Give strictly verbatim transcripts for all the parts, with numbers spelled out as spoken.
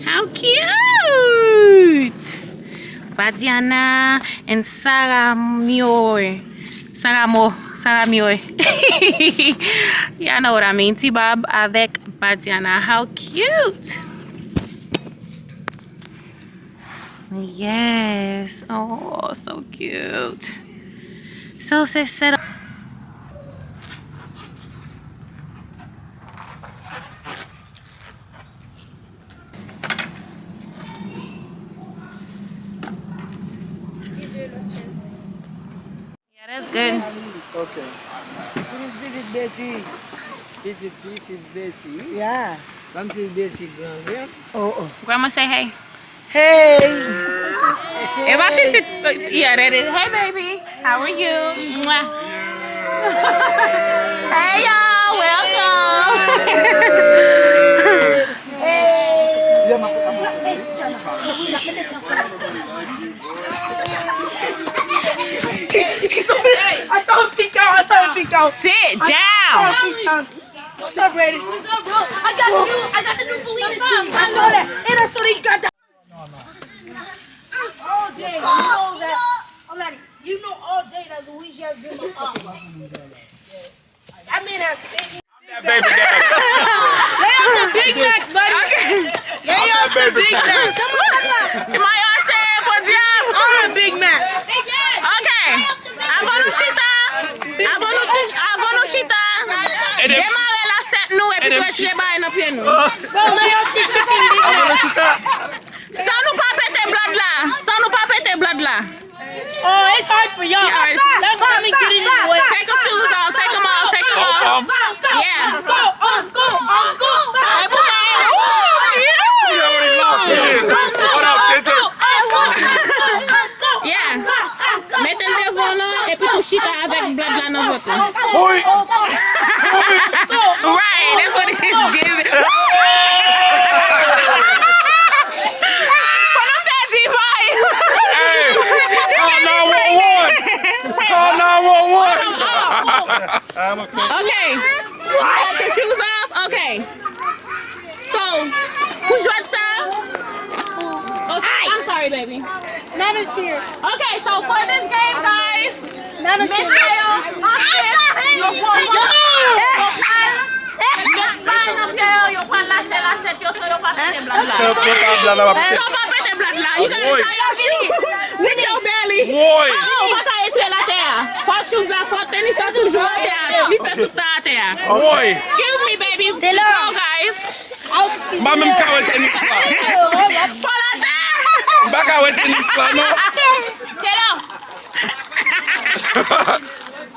How cute! Badiana and Saramio. Saramo, Saramio. Y'all know what I mean. T-Bob avec Badiana. How cute! Yes. Oh, so cute. So, se set up. Yeah, that's good. Okay. Visit Betty. Visit, visit Betty. Yeah. Kòmsi Betty gran, gran. Oh, oh. Grandma, say hey. Hey. E pa pitit, yeah, that is. Hey, baby. How are you? Mwah. Hey, y'all. Welcome. Hey. Asa w pika w, asa w pika w. Sit down. What's up, Brady? What's up, bro? I got the new, I got the new police car. I saw that. And I saw that you got that. All day, you know that. Alani, you know all day that Luigi has been my papa. That man has been That baby daddy. Lay off the Big Macs, buddy. Okay. Lay off the Big Macs. Ti mayo se podyab. All the Big Macs. Ok. Avan nou chita. Avan nou chi-, avan nou chita. Demare lasèt nou epi retire bagay nan pye nou. Bro, lay off the chicken Big Mac. San nou pa pete blòd la. San nou pa pete blòd la. Oh, it's hard for y'all. That's why I'm getting in the way. Take your shoes off. Take them off. Take them off. Yeah. Go, um, go, um, go. Hey, put on. Ooh, yeah. What up, Ginger? Yeah. Mete l devan w la, epi tou chita avèk blòd la nan vant ou. Oi! Right, that's what it is giving. Pandan m pèdi vibe. Hey, call nine one one. Call nine one one. Okay. You got your shoes off? Okay. So, pou jwèt sa, oh, so, I'm sorry, baby. Nana's here. Okay, so for this game, guys, Nana's here. Mesye yo, yo pran, yo pran, yo pran nan pye yo, yo pran lasè, lasèt yo, so yo pa pete blòd la. So pa pete blòd la. You gotta tie your shoes with your belly. Woy. Ah, ou pa ka retire l atè a. Fò shoes la, fò tenis la toujou atè a. Li fè tout tan atè a. Woy. Excuse me, babies. Go, guys. M pa menm ka wè tenis la. Fò l atè. M pa ka wè tenis la, non. Taylor.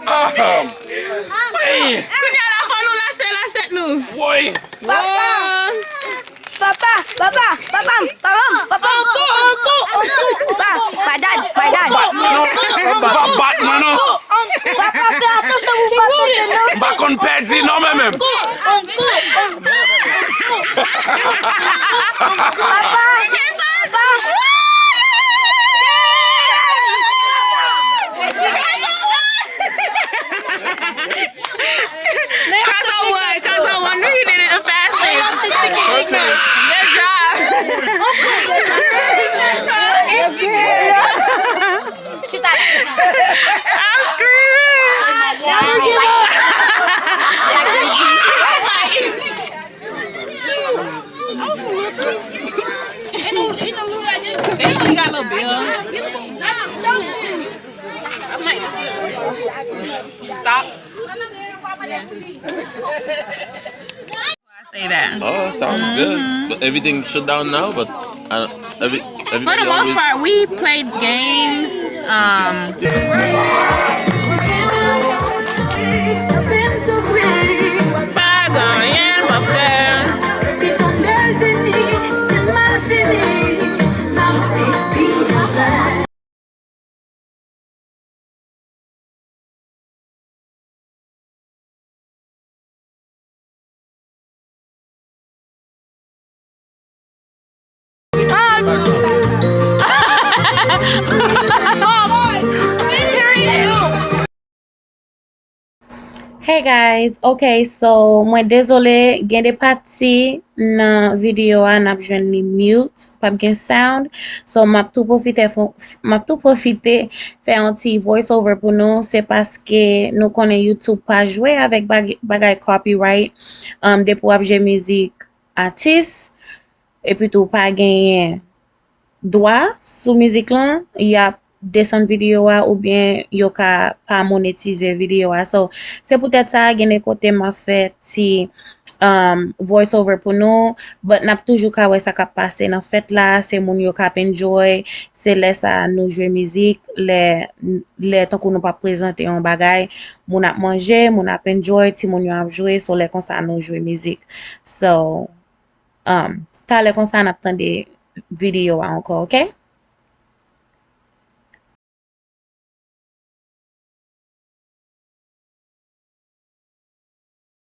Ah. Hey. Kounye a la, fò nou lase lasèt nou. Woy. Papa. Papa, papa, papa, papa, papa. Anko, anko, anko. Pa, pa dad, pa dad. Pa bat mwen non. Papa, fè atansyon pou pa pete non. M pa konn pèdi non, men menm. Anko, anko, anko. Papa, papa. Cause I won, cause I won. No, you did it the fastest. Good job. I'm screaming. They only got a little bill. Stop. I say that. Oh, sounds good. But everything shut down now, but uh, every, everybody. For the most part, we played games. Um, Hey guys, ok, so mwen dezole, gen de pati nan videyo a n ap jwenn li mute, p ap gen sound. So m ap tou pwofite fon, m ap tou pwofite fè yon ti voice over pou nou, se paske nou konnen YouTube pa jwe avèk bag-, bagay copyright, um, depi w ap jwe mizik atis, epi tou pa genyen dwa sou mizik lan, y ap desann videyo a oubyen yo ka pa monetize videyo a. So, se poutèt sa, gen de kote m ap fè ti, um, voice over pou nou, but n ap toujou ka wè sa k ap pase nan fèt la, se moun yo k ap enjoy, se lè sa nou jwe mizik, lè, lè tankou nou p ap prezante yon bagay, moun ap manje, moun ap enjoy, timoun yo ap jwe, so lè konsa nou jwe mizik. So, Um, talè konsa n ap tande videyo a ankò, ok?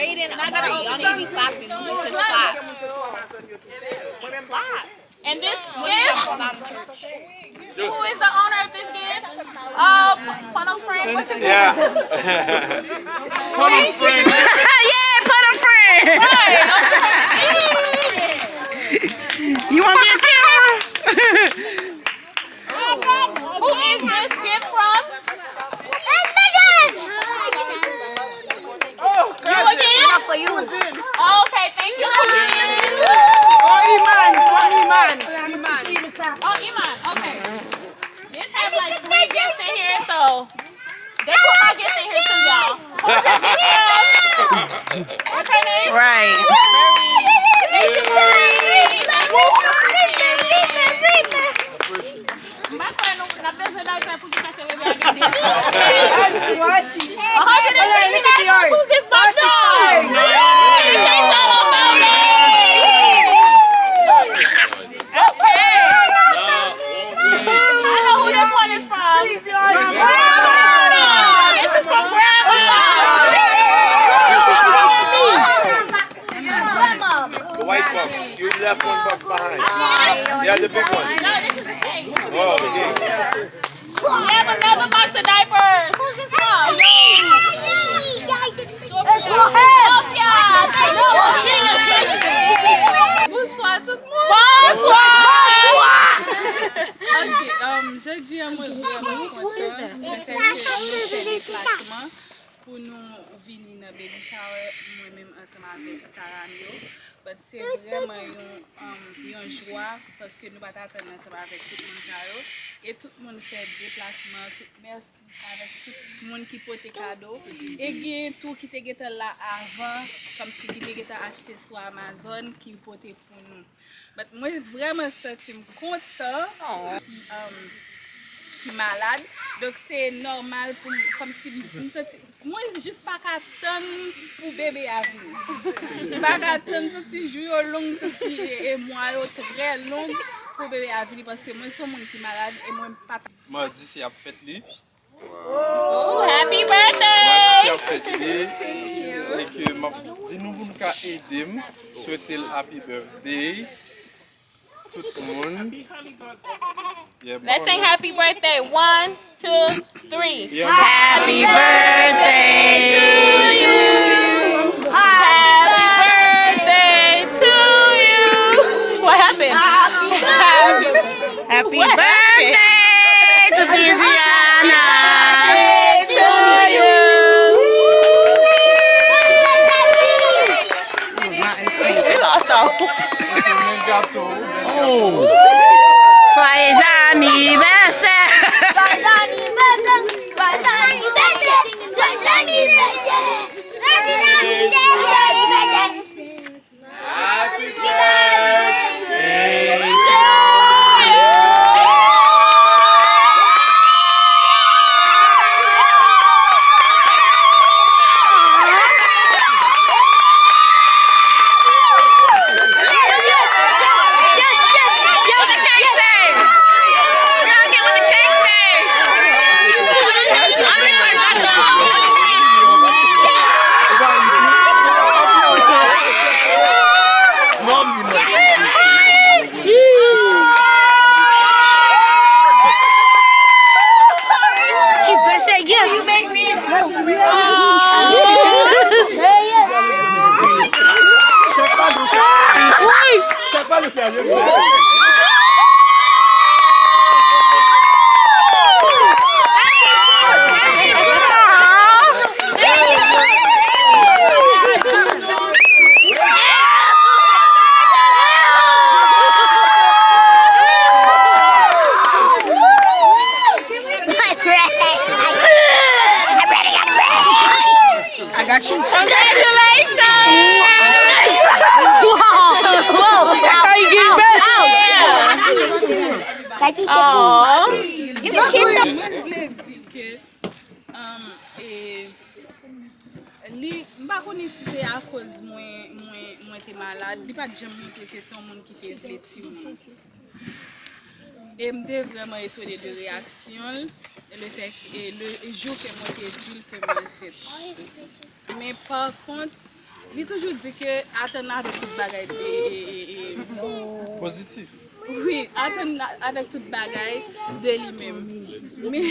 Y'all need to be clapping. We should clap. Clap. And this gift, who is the owner of this gift? Uh, Panam Friend. What's his name? Yeah. Panam Friend. Yeah, Panam Friend. Right. You want to be a camera? Who is this gift from? Oh, you again? Not for you. Oh, okay, thank you. Oh, Iman, from Iman. Iman. Oh, Iman, okay. This has like three gifts in here, so they put my gift in here too, y'all. Who's this gift from? What's her name? Right. Thank you, Marie. Thank you, Marie. M pa kwè nou, n ap bezwen daypè pou ki sa se bebe a gen de. Washi, washi. A hundred and sixty dollars. Who's this box from? This ain't so about me. Okay. I know who this one is from. This is from Grandma. The white box. You left one box behind. Yeah, the big one. No, this is the big one. Oh, okay. We have another box of diapers. Who's this from? Sophia. Sophia. Bonsoir tout moun. Bonsoir. Ok, um, jodi a mwen vrèman kontan. Mwen fè nou fè nou fè deplasman pou nou vini nan baby shower mwen menm ansanm avèk Sarah m yo. But se vrèman yon, um, yon jwa paske nou pa t atann ansanm avèk tout moun sa yo. E tout moun fè deplasman, tout mèsi avèk tout moun ki pote kado. E gen tou ki te gentan la avan, kòmsi ki te gentan achte sou Amazon, ki pote pou nou. But mwen vrèman santi m kontan, um, ki malad. Donk, se nòmal pou m, kòmsi m, m santi, mwen jis pa ka tann pou bebe a vini. M pa ka tann, m santi jou yo long, m santi e, e mwa yo trè long pou bebe a vini, paske mwen se yon moun ki malad e mwen pa ta. Madi se ap fèt li. Oh, happy birthday! Mwen di se ap fèt li, e ke m ap di nou pou nou ka ede m swete l happy birthday. Tout moun. Yeah, let's sing happy birthday. One, two, three. Yeah. Happy birthday to you. Happy birthday to you. What happened? Happy Happy birthday to Bidiana. To you. We lost out. Oh. Joyeux anniversaire. Joyeux anniversaire. Joyeux anniversaire. Joyeux anniversaire. Happy birthday to you. I got you. Congratulations! Wow! Wow! That's how you give birth. Aw. Give a kiss. Mwen vle di ke, um, e, li, m pa konnen si se akoz mwen, mwen, mwen te malad, li pa t janm montre ke se yon moun ki te vle timoun. E m te vrèman etone de reyaksyon l, le fè, e le jou ke mwen te di l ke m ansent. Men pa kont, li toujou di ke atann avèk tout bagay, e, e, e, e, pozitif. Wi, atann avèk tout bagay de li menm. Men,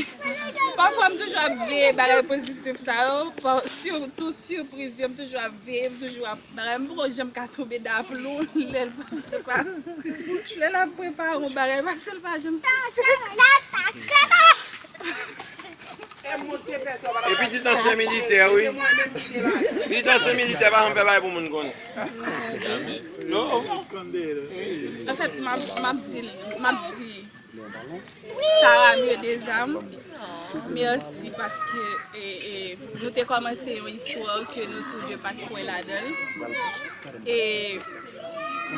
pafwa m toujou ap veye bagay pozitif sa yo, pa, sitou sipriz yo, m toujou ap veye, m toujou ap bagay, m poko janm ka tonbe daplon lè l prepa-, lè l ap prepare yon bagay, paske l pa janm sispèk. E pitit ansyen militè, wi. Pitit ansyen militè pa janm fè bagay pou moun konnen. Non. Anfèt, m ap, m ap di, m ap di Sarah Mieux des âmes, mèsi paske, e, e, nou te kòmanse yon istwa ke nou tou de pa t kwè ladan l. E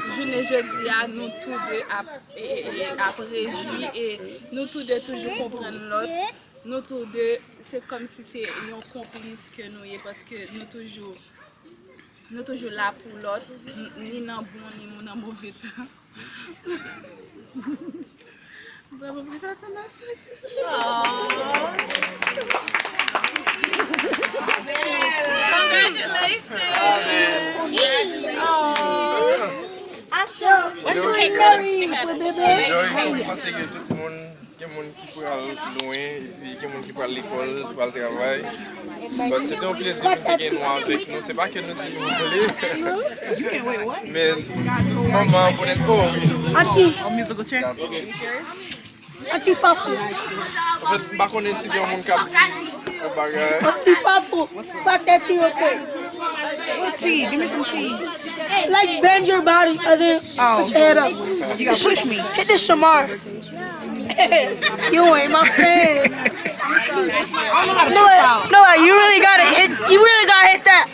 jounen jodi a, nou tou de ap, e, e, e, ap rejwi e nou tou de toujou konprann lòt. Nou tou de, se kòmsi se yon konplis ke nou ye, paske nou toujou, nou toujou la pou lòt, n-, ni nan bon, ni nan move tan. Bravo, pa t atann a sa. Congratulations! Enjoy, mwen panse ke tout moun, gen moun ki pral lwen, epi gen moun ki pral lekòl, pral travay. But se te yon plezi pou nou te gen nou avèk nou. Se pa ke nou di nou vle, men manman pou nèt, oh wi. Auntie. Auntie Fafou. Anfèt, m pa konnen si gen yon moun k ap di yon bagay. Auntie Fafou, pa tèt yo pe. Auntie, give me some tea. Like, bend your body and then put your head up. You gotta push me. Hit the shamar. You ain't my friend. No, no, you really gotta hit. You really gotta hit that.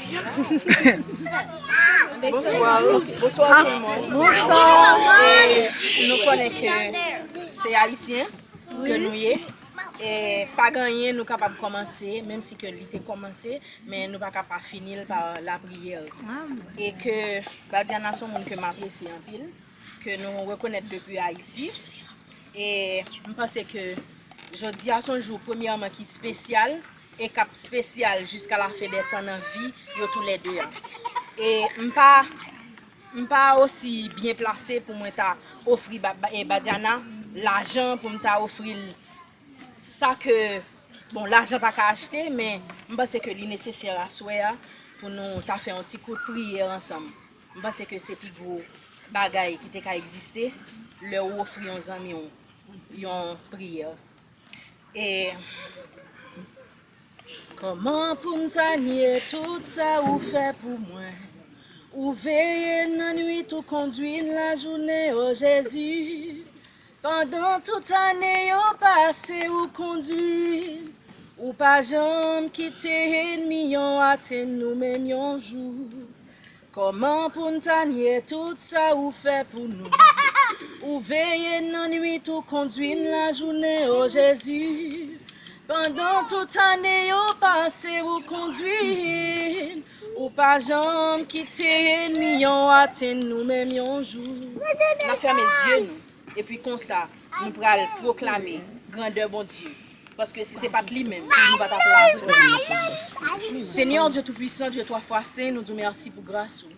Bonswa, bonswa tout moun. Bonswa. E nou konnen ke se ayisyen ke nou ye. E pa gen anyen nou kapab kòmanse, menm si ke li te kòmanse, men nou pa ka pa fini l pa lapriyè. E ke Badiana se yon moun ke m apresye anpil, ke nou rekonèt depi Ayiti. E m panse ke jodi a se yon jou, premyèman, ki espesyal e k ap espesyal jiska lafen dè tan nan vi yo toulède a. E m pa, m pa osi byen plase pou mwen ta ofri Ba-, Ba-, e Badiana lajan, pou m ta ofri l sa ke, bon, lajan pa ka achte, men m panse ke li nesesè aswè a pou nou ta fè yon ti kout priyè ansanm. M panse ke se pi gwo bagay ki te ka egziste lè ou ofri yon zanmi w yon priyè. E kòman pou m ta nye tout sa ou fè pou mwen? Ou veye nan nwit, ou kondwi n lajounen, o Jezi. Pandan tout ane yo pase, ou kondwi n. Ou pa janm kite ènmi yo atenn nou menm yon jou. Kòman pou n ta nye tout sa ou fè pou nou? Ou veye n nan nwit, ou kondwi n lajounen, o Jezi. Pandan tout ane yo pase, ou kondwi n. Ou pa janm kite ènmi yo atenn nou menm yon jou. N ap fèmen zye nou, epi konsa, nou pral pwoklame grandè Bondye. Paske si se pa t li menm, nou pa t ap la aswè a. Seigneur Dieu Tout-Puissant, Dieu Trois Fois Saint, nou di w mèsi pou gras ou.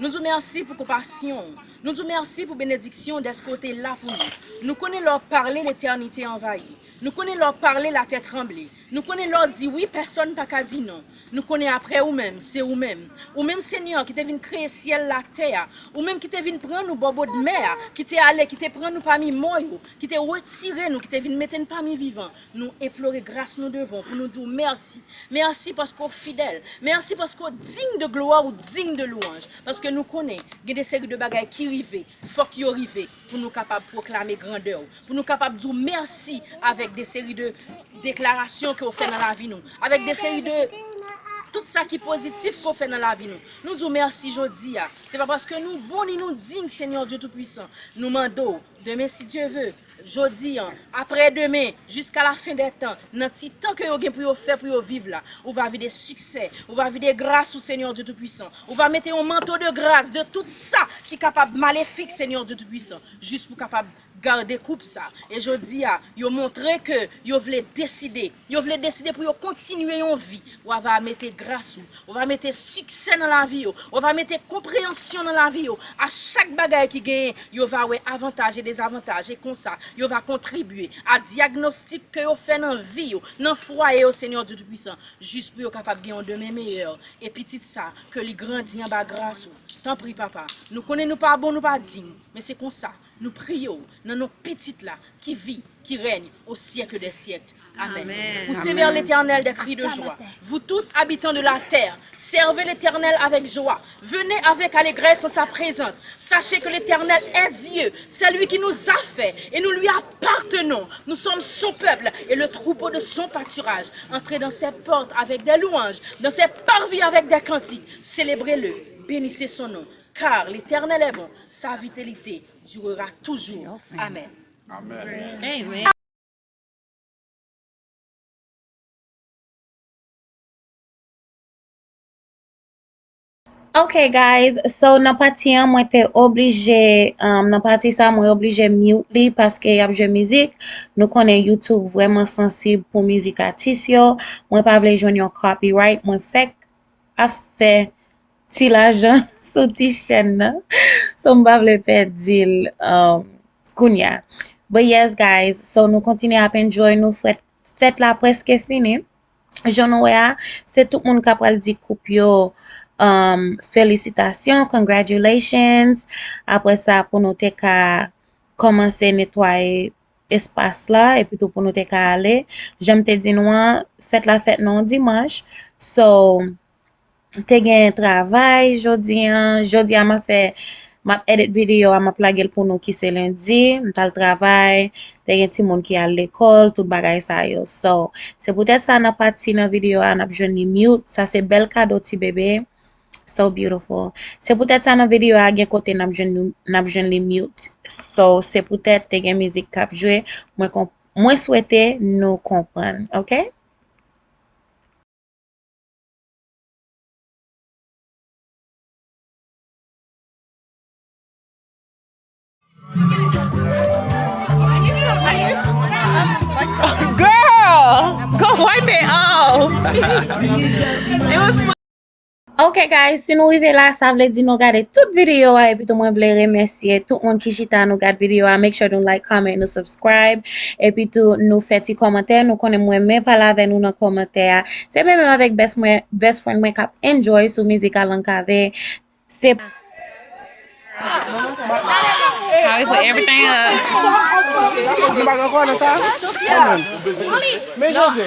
Nou di w mèsi pou konpasyon w. Nou di w mèsi pou benediksyon w dèske w te la pou nou. Nou konnen lè w pale, letènite anvayi. Nou konnen lè w pale, latè tranble. Nou konnen lè w di wi, pèsòn pa ka di non. Nou konnen apre ou menm, se ou menm. Ou menm, Senyè, ki te vin kreye syèl la, tè a. Ou menm ki te vin pran nou bò bòdmè a, ki te ale, ki te pran nou pami mò yo, ki te retire nou, ki te vin mete n pami vivan. Nou enplore gras nou devan w pou nou di w mèsi. Mèsi paske w fidèl. Mèsi paske w diy de glwa, ou diy de lwanj. Paske nou konnen gen de seri de bagay ki rive, fòk yo rive pou nou kapab pwoklame grandè w, pou nou kapab di w mèsi avèk de seri de deklarasyon ke w fè nan lavi nou, avèk de seri de tout sa ki pozitif ke w fè nan lavi nou. Nou di w mèsi jodi a. Se pa paske nou bon ni nou diy, Senyè Dye Toupisan. Nou mande w, demen, si Dye ve, jodi an, apre demen, jiska lafen dè tan, nan ti tan ke yo gen pou yo fè pou yo viv la, ou va vide siksè, ou va vide gras ou, Senyè Dye Toupisan. Ou va mete yon manto de gras de tout sa ki kapab malefik, Senyè Dye Toupisan, jis pou kapab gade koup sa. E jodi a, yo montre ke yo vle deside. Yo vle deside pou yo kontinye yon vi. Ou va mete gras ou. Ou va mete siksè nan lavi yo. Ou va mete konpreyansyon nan lavi yo. A chak bagay ki genyen, yo va wè avantaj e dezavantaj. E konsa, yo va kontribye a dyagnostik ke yo fè nan vi yo, nan fwaye yo, Senyè Dye Toupisan, jis pou yo kapab gen yon demen meyè. E pitit sa, ke li grandi anba gras ou. Tanpri, Papa. Nou konnen nou pa bon, nou pa diy. Men se konsa, nou priye w nan non pitit la, ki vi, ki règne au siècle des siècles. Amen. Amen. Poussez vers l'Éternel des cris de joie. Vous tous, habitants de la terre, servez l'Éternel avec joie. Venez avec allégresse en sa présence. Sachez que l'Éternel est Dieu. C'est lui qui nous a fait et nous lui appartenons. Nous sommes son peuple et le troupeau de son pâturage. Entrez dans ses portes avec des louanges, dans ses parvis avec des cantiques. Célébrez-le, bénissez son nom, car l'Éternel est bon, sa fidélité durera toujours. Amen. Amen. Amen. Ok guys, so nan pati an mwen te oblije, um, nan pati sa mwen oblije mute li paske y ap jwe mizik. Nou konnen YouTube vrèman sansib pou mizik atis yo. Mwen pa vle jwenn yon copyright, mwen fèk ap fè ti lajan sou ti chèn nan. So m pa vle pèdi l um, kounya. But yes guys, so nou kontinye ap enjoy, nou fèt, fèt la prèske fini. Jan nou wè a, se tout moun k ap pral di koup yo um, felisitasyon, congratulations. Apre sa, pou nou te ka kòmanse netwaye espas la, epi tou pou nou te ka ale. Jan m te di nou an, fèt la fèt nan yon dimanch. So, te gen travay jodi an. Jodi a m ap fè, m ap edit videyo a, m ap lage l pou nou ki se lendi. M t al travay, te gen timoun ki al lekòl, tout bagay sa yo. So, se poutèt sa nan pati nan videyo a n ap jwenn li mute. Sa se bèl kado ti bebe. So beautiful. Se poutèt sa nan videyo a gen kote n ap jwenn li, n ap jwenn li mute. So, se poutèt te gen mizik k ap jwe. Mwen konp, mwen swete nou konprann, ok? Girl, go wipe it off. It was fun. Ok guys, si nou rive la, sa vle di nou gade tout videyo a, epi tou mwen vle remèsye tout moun ki chita nou gad videyo a. Make sure nou like, comment, nou subscribe, epi tou nou fè ti kòmantè. Nou konnen mwen renmen pale avè nou nan kòmantè a. Se menm menm avèk best mwen, best friend mwen k ap enjoy sou mizik Alankave. Se How we put everything up. Nou pa gen kò nan sa? Men Jose.